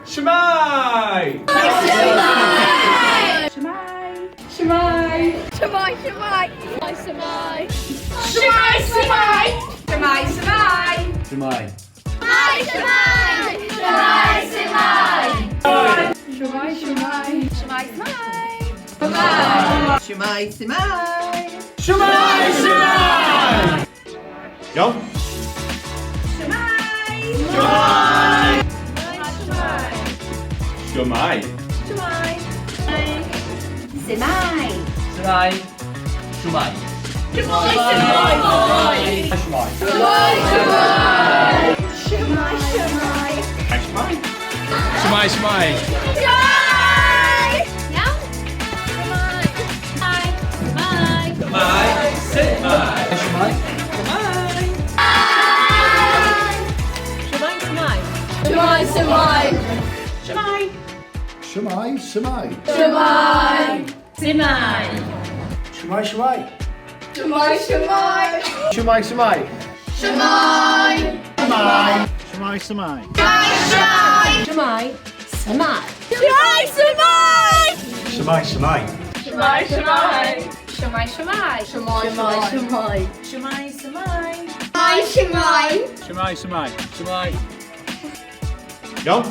Shwmae! Shwmae! Shwmae, shwmae! Shwmae! Shwmae, shwmae! Shwmae, shwmae! Shwmae. Shwmae, shwmae! Shwmae, shwmae! Shwmae, shwmae! Shwmae, shwmae! Shwmae, shwmae. Shwmae, shwmae! Iawn? Shwmae! Shwmae. Shwmae! Shwmae! Shwmae. Shwmae. Shwmae, shwmae! Shwmae. Shwmae, shwmae! Shwmae. Shwmae, shwmae. Shwmae! Iawn? Shwmae! Shwmae! Shwmae. Shwmae. Shwmae. Shwmae, shwmae! Shwmae! Shwmae, shwmae. Shwmae! Shwmae! Shwmae, shwmae. Shwmae, shwmae! Shwmae, shwmae. Shwmae! Shwmae, shwmae. Shwmae! Shwmae, shwmae! Shwmae, shwmae! Shwmae, shwmae. Shwmae, shwmae! Shwmae, shwmae! Shwmae, shwmae! Shwmae, shwmae. Shwmae, shwmae! Shwmae, shwmae. Shwmae. Iawn?